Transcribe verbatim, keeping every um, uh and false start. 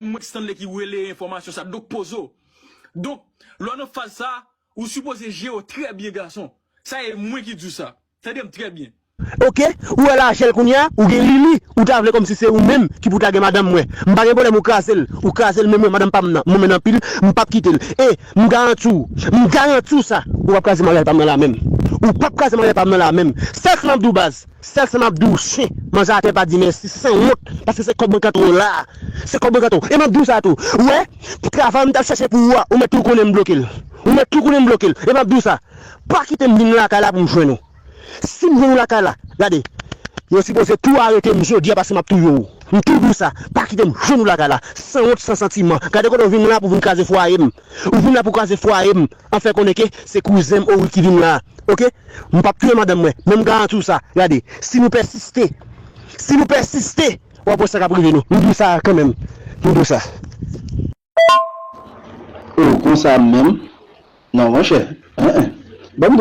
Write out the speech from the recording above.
Mwen ki Stanley ki releye enfòmasyon sa. Donk, poze w. Donk, lè w nan faz sa, ou sipoze jere w trè byen, gason. Sa e mwen ki di w sa. Tande m trè byen. Ok, ou wè lajèl kounye a, ou gen Lili, ou ta vle kòmsi se ou menm ki pou ta gen madanm mwen. M pa gen pwoblèm ou kraze l, ou kraze l men mwen, madanm pa m nan, mwen menm anpil, m p ap kite l. E, m garanti w, m garanti w sa, ou p ap kraze maryaj pa m nan la menm. Ou p ap kraze maryaj pa m nan la menm. Sèl sa m ap di w baz, sèl sa m ap di w chen, manje atè pa di mèsi, sanwont, paske se kòb mwen k antre w la. Se kòb mwen k antre w. E m ap di w sa tou, ou wè, travay m t ap chèche pou ou a, ou mèt tou konnen m bloke l. Ou mèt tou konnen m bloke l. E m ap di w sa, pa kite m vin lakay la pou m jwenn ou. Si m jwenn ou lakay la, gade, yo sipoze tou arete m jodi a paske m ap touye w. M tou di w sa, pa kite m jwenn ou lakay la. Sanwont, san santiman. Gade kote w vin la pou vin kraze fwaye m. Ou vin la pou kraze fwaye m. An fè konnen ke se kouzen m Ori ki vin la. Ok? M p ap touye madanm mwen. Men m garanti w sa. Gade, si nou pèsiste, si nou pèsiste, w ap wè sa k ap rive nou. M di w sa kanmenm. M di w sa. Oh, konsa menm? Non, monchè. Hein, hein. Ban m